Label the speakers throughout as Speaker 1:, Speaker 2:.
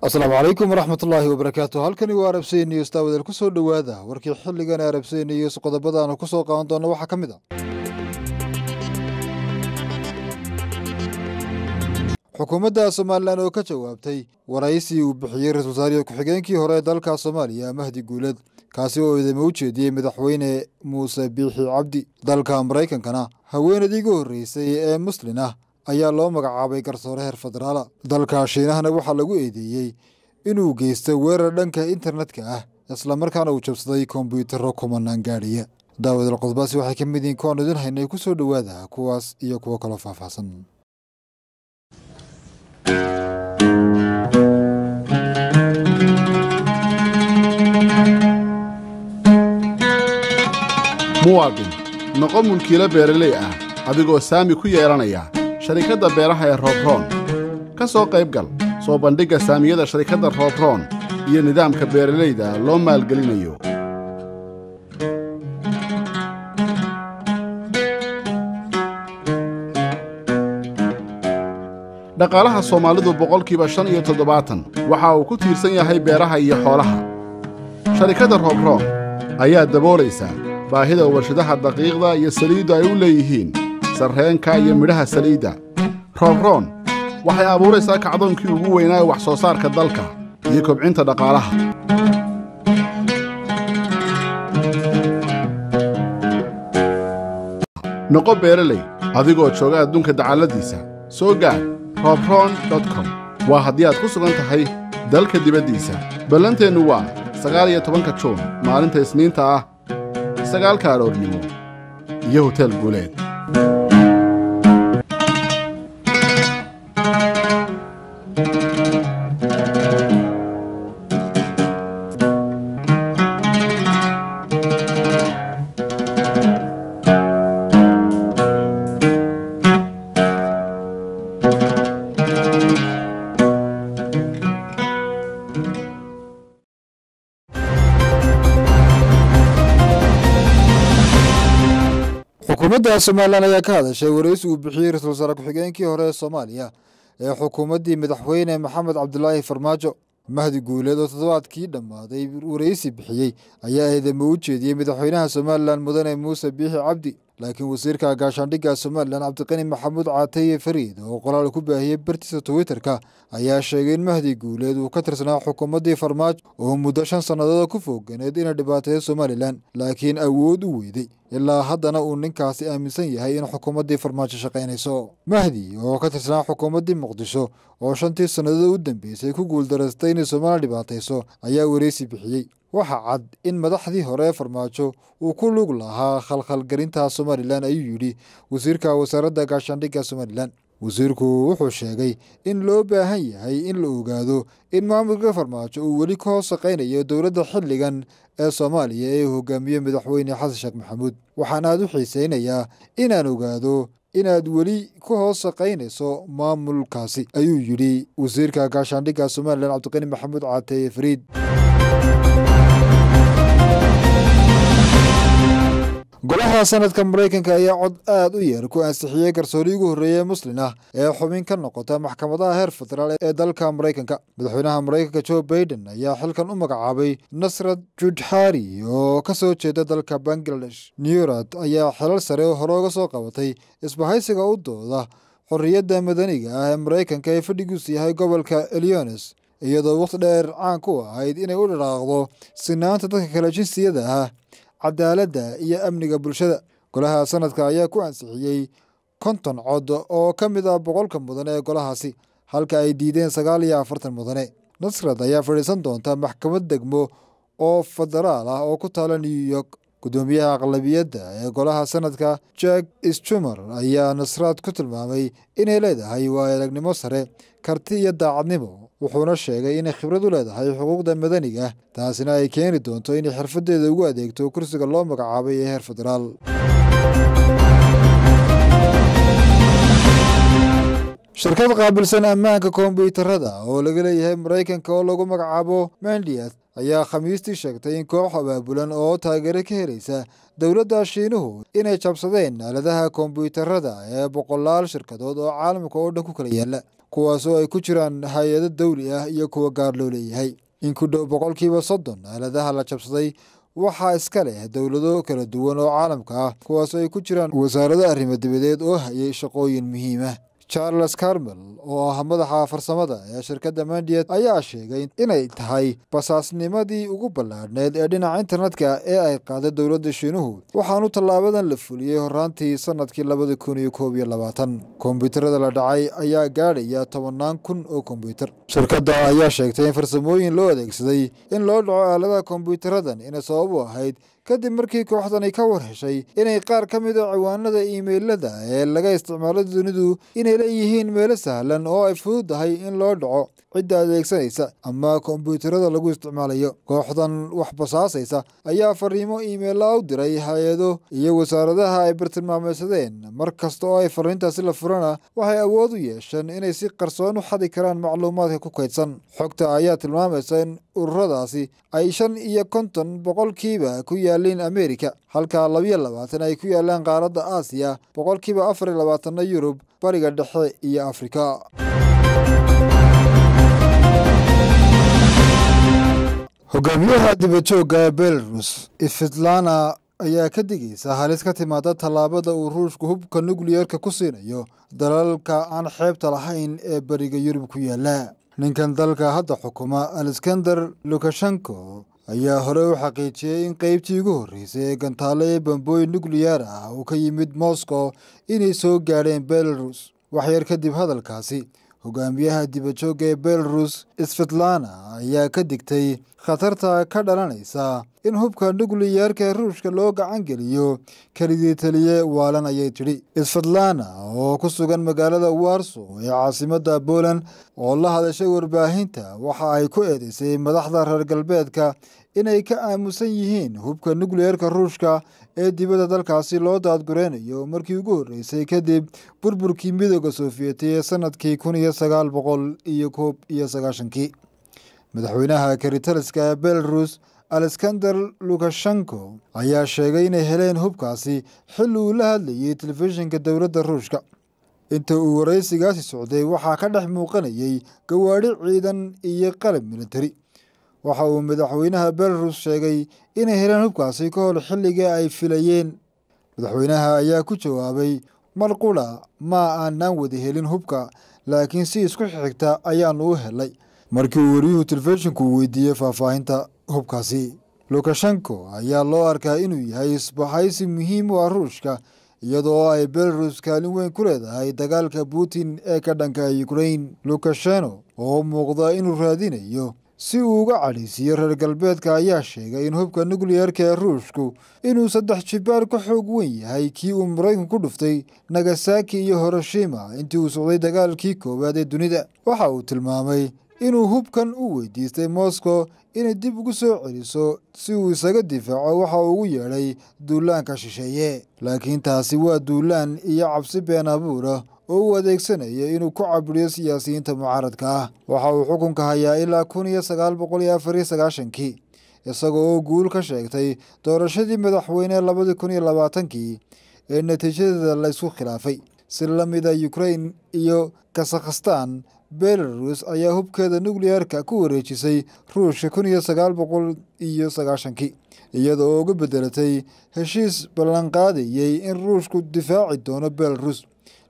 Speaker 1: Asalaamu calaykum waraxmatullaahi wabarakaatu. Halkani waa Arabsey News, daawadeel ku soo dhowaada warkii xilligan Arabsey News. Qodobada aanu ku soo qaadan doono waxaa ka mid a xukuumadda Somalilan oo ka jawaabtay waraysi uu bixiyey ra-isul wasaarihi ku-xigeenkii hore ee dalka Soomaaliya Mahdi Guuled, kaasi oo idama u jeediyey madaxweyne Muuse Biixi Cabdi. Dalka Maraykankana haweenaydii ugu horreysay ee muslin ah ayaa loo magacaabay garsoore heer federaala. Dalka Shiinahana waxaa lagu eedeeyey inuu geysto weerar dhanka internetka ah, islamarkaana uu jabsaday kombyuutaro kumanaan gaadhiya. Daawadal, qodobbaasi waxay ka mid yihiin kuwaan idin haynay. Ku soo dhowaada kuwaas iyo kuwo kaloo faahfaahsan.
Speaker 2: Muwaadin, noqo mulkiilo beeraley ah adigoo saami ku yeelanaya sharikadda beeraha ee Roobroon. Ka soo qaybgal soo bandhigga saamiyada sharikadda Roobroon iyo nidaamka beeralayda loo maalgelinayo. Dhaqaalaha Soomaalidu 75% waxa uu ku tiirsan yahay beeraha iyo xoolaha. Sharikadda Roobroon ayaa daboolaysa baahida warshadaha daqiiqda iyo saliiddu ay u leeyihiin sarreenka iyo midhaha saliidda. Roobroon waxay abuuraysaa kacdoonkii ugu weynaa ee wax soo saarka dalka iyo kobcinta dhaqaalaha. Noqo beeraley adigoo jooga adduunka dacalladiisa. Soo gaar roobroon com. Waa haddii aad ku sugan tahay dalka dibaddiisa. Ballanteennu waa 19-ka Juun, maalinta Isniinta ah, 9-ka aroornimo iyo Hoteel Guuleed.
Speaker 1: Xukuumadda Somalilan ayaa ka hadashay waraysi uu bixiyey ra-isul wasaare ku-xigeenkii hore ee Soomaaliya ee xukuumaddii madaxweyne Maxamed Cabdilaahi Farmaajo, Mahdi Guuleed, oo toddobaadkii dhammaaday waraysi bixiyey ayaa eedamo u jeediyey madaxweynaha Somalilan mudane Muuse Biixi Cabdi. Laakiin wasiirka gaashaandhigga Somalilan Cabdiqani Maxamuud Caataye Fariid, oo qoraal ku baahiyey bartiisa Twitterka, ayaa sheegay in Mahdi Guuleed uu ka tirsanaa xukuumaddii Farmaajo oo muddo 5 sannadood ku foganeed inay dhibaateeyo Somalilan, laakiin awood u weyday, ilaa haddana uu ninkaasi aaminsan yahay in xukuumaddii Farmaajo shaqaynayso. Mahdi oo ka tirsanaa xukuumaddii Muqdisho oo 5-tii sannadood u dambeysay ku guuldaraystay inay Somalilan dhibaatayso ayaa wareysi bixiyey. Waxaa cad in madaxdii hore ee Farmaajo uu ku lug lahaa khalkhalgelinta Somalilan, ayuu yidhi wasiirka wasaaradda gaashaandhigga Somalilan. Wasiirku wuxuu sheegay in loo baahan yahay in la ogaado in maamulka Farmaajo uu weli ka hoos shaqaynayo dowladda xilligan ee Soomaaliya ee hogaamiye madaxweyne Xasan Sheekh Maxamuud. Waxaan aada u xiiseynayaa inaan ogaado inaad weli ku hoos shaqaynayso maamulkaasi, ayuu yidhi wasiirka gaashaandhigga Somalilan Cabdiqani Maxamuud Caateye Fariid. Golaha sanadka Maraykanka ayaa cod aada u yar ku ansixiyey garsoorihii ugu horreeyey muslin ah ee xubin ka noqota maxkamadaha heer federaal ee dalka Maraykanka. Madaxweynaha Maraykanka Joe Baiden ayaa xilkan u magacaabay Nasrat Judhari oo ka soo jeeda dalka Bangladesh. Newrat ayaa xilal sare hore uga soo qabatay isbahaysiga u dooda xorriyadda madaniga ah ee Maraykanka ee fadhigiisu yahay gobolka Illinois, iyadoo waqti dheer caan ku ahayd inay u dhaqaaqdo sinaanta dadka kale jinsiyada ah, cadaaladda iyo amniga bulshada. Golaha sanadka ayaa ku ansixiyey 50 cod oo ka mid ah 100-ka mudane ee golahaasi, halka ay diideen 49 mudane. Nasrad ayaa fadhiisan doonta maxkamad degmo oo federaal ah oo ku taala New York. Guddoomiyaha aqlabiyadda ee golaha sanadka Jack Schumer ayaa Nasraad ku tilmaamay inay leedahay waayo aragnimo sare, karti iyo daacadnimo, wuxuuna sheegay inay khibrad u leedahay xuquuqda madaniga, taasina ay keeni doonto inay xirfadeeda ugu adeegto kursiga loo magacaabay ee heer federaal. Shirkad qaabilsan ammaanka kombiyuutarada oo laga leeyahay Maraykanka oo lagu magacaabo Mandiant ayaa Khamiistii sheegtay in koox abaabulan oo taageero ka helaysa dowladda Shiinuhu inay jabsadeen aaladaha kombiyuutarada ee boqolaal shirkadood oo caalamka oo dhan ku kala yaala, kuwaasoo ay ku jiraan hay-ado dowli ah iyo kuwa gaar loo leeyahay. In ku dhow 30% aaladaha la jabsaday waxaa iska leh dowlado kala duwan oo caalamka ah, kuwaasoo ay ku jiraan wasaarado arrimo dibadeed oo hayay shaqooyin muhiim ah. Charles Carmel oo ah madaxa farsamada ee shirkadda Mandiant ayaa sheegay inay tahay basaasnimadii ugu ballaadhneyd ee dhinaca internetka ee ay qaaday dowladda Shiinuhu, waxaanu tallaabadan la fuliyey horaantii sanadkii 2021. Kombiyuutarada la dhacay ayaa gaadhaya tobannaan kun oo kombiyuutar. Shirkadda ayaa sheegtay in farsamooyin loo adeegsaday in loo dhaco aaladaha kombiyuutaradan inay sabab u ahayd kadib markii kooxdani ka war heshay inay qaar ka mid a ciwaanada iimaylada ee laga isticmaalo dunidu inay leeyihiin meelo sahlan oo ay fududahay in loo dhaco cidda adeegsanaysa ama kombiyuutarada lagu isticmaalayo. Kooxdan wax basaasaysa ayaa fariimo iimayla u diray hay-ado iyo wasaaradaha ay bartilmaameedsadeen. Mar kasta oo ay fariintaasi la furana, waxay awood u yeesheen inay si qarsoon u xadi karaan macluumaadka ku kaydsan. Xogta ayaa tilmaamaysa in ururadaasi ay 55% ku yaaliin Amerika, halka 22 ay ku yaalaan qaaradda Aasiya, 24%-na Yurub, Bariga Dhexe iyo Afrika. Hogaamiyaha dibadjoogga ee Belarus Svetlana ayaa ka digaysa halis ka timaada tallaabada uu Ruushku hubka nukliyeerka ku siinayo dalalka aan xeebta lahayn ee bariga Yurub ku yaala. Ninkan dalka hadda xukuma, Alexander Lukashenko, ayaa hore u xaqiijiyey in qeybtii ugu horreysay ee gantaale ee bambooyin nukliyeer ah oo ka yimid Moscow inay soo gaadheen Belarus. Waxyar kadib hadalkaasi, hogaamiyaha dibadjoogga ee Belarus Svetlana ayaa ka digtay khatarta ka dhalanaysa in hubka nukliyeerka ee Ruushka loo gacan geliyo kelidii taliye waalan, ayay tidhi. Svetlana oo ku sugan magaalada Warsow ee caasimadda Poland oo la hadashay warbaahinta, waxa ay ku eedeysay madaxda reer galbeedka inay ka aamusan yihiin hubka nukliyeerka Ruushka ee dibadda dalkaasi loo daadgureynayo markii ugu horreysay kadib burburkii Midooda Sofiyeeti ee sanadkii 1991-kii. Madaxweynaha karitaliska ee Belarus Alexander Lukashenko ayaa sheegay inay heleen hubkaasi xilli uu la hadlayay telefishinka dowladda Ruushka. Inta uu waraysigaasi socday, waxaa ka dhex muuqanayay gawaadhi ciidan iyo qalab militari. Waxa uu madaxweynaha Belarus sheegay inay heleen hubkaasi ka hor xilligii ay filayeen. Madaxweynaha ayaa ku jawaabay: "Mar qura ma aanaan wada helin hubka, laakiin si isku xigta ayaanu u helay," markii uu wariyuhu telefishinku weydiiyey faahfaahinta hubkaasi. Lukashenko ayaa loo arkaa inuu yahay isbahaysi muhiim u ah Ruushka, iyadoo ay Belarus kaalin weyn ku leedahay dagaalka Putin ee ka dhanka Ukraine. Lukasheno oo muuqda inuu raadinayo si uu uga cadhaysiiyo reer galbeedka ayaa sheegay in hubka nukliyeerka ee Ruushku inuu 3 jibaar ka xoog weyn yahay kii uu Maraykanku ku dhuftay Nagasaki iyo Hiroshima intii uu socday dagaalkii koowaad ee dunida. Waxa uu tilmaamay inuu hubkan u weydiistay Moscow inay dib ugu soo celiso si uu isaga difaaco waxa uu ugu yeedhay duulaanka shisheeye, laakiin taasi waa duulaan iyo cabsi been abuur ah oo u adeegsanaya inuu ku caburiyo siyaasiyiinta mucaaradka ah. Waxa uu xukunka hayaa ilaa 1994-kii, isagoo oo guul ka sheegtay doorashadii madaxweyne 2020-kii ee natiijadeeda la isku khilaafay. Si la mida Ukraine iyo Kazakhstan, Belarus ayaa hubkeeda nukliyeerka ku wareejisay Ruushka 1990-kii, iyada oo uga bedelatay heshiis ballanqaadayay in Ruushku difaaci doono Belarus.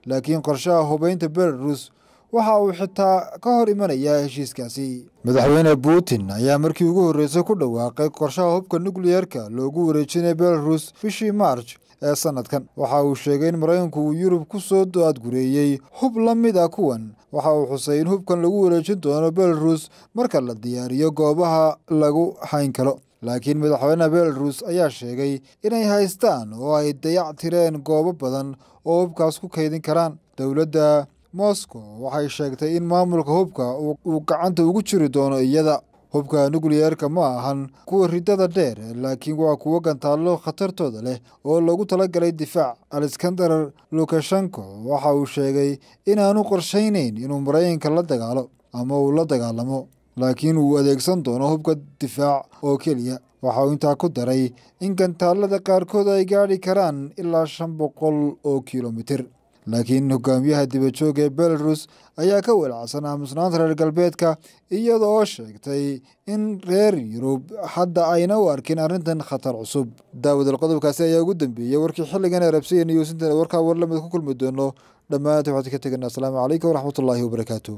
Speaker 1: Laakiin qorshaha hubeynta Belarus waxa uu xitaa ka hor imanayaa heshiiskaasi. Madaxweyne Putin ayaa markii ugu horreysay ku dhawaaqay qorshaha hubka nukliyeerka loogu wareejinay Belarus bishii March ee sanadkan. Waxa uu sheegay in Maraykanku uu Yurub ku soo daadgureeyey hub la mid ah kuwan. Waxa uu xusay in hubkan lagu wareejin doono Belarus marka la diyaariyo goobaha lagu hayn karo. Laakiin madaxweynaha Belarus ayaa sheegay inay haystaan oo ay dayac tireen goobo badan oo hubkaas ku kaydin karaan. Dowladda Moscow waxay sheegtay in maamulka hubka uu gacanta ugu jiri doono iyada. Hubka nukliyeerka ma ahan kuwa ridada dheer, laakiin waa kuwo gantaallo khatartooda leh oo loogu talagalay difaac. Alexander Lukashenko waxa uu sheegay inaanu qorshaynayn inuu Maraykanka la dagaalo ama uu la dagaalamo. laakiin uu adeegsan doono hubka difaac oo keliya. Waxa uu intaa ku daray in gantaalada qaarkood ay gaadhi karaan ilaa 500 oo kilomitir. Laakiin hogaamiyaha dibadjoogga ee Belarus ayaa ka walacsan aamusnaanta reer galbeedka, iyada oo sheegtay in reer Yurub hadda ayna u arkin arrintan khatar cusub. Daawadal, qodobkaasi ayaa ugu dambeeyey warkii xilligan Arabsiya News. Intan warkaa war lamid ku kulmi doono, dhammaantii waxaan ka teganaa asalaamu calaykum waraxmatullaahi wabarakaatu.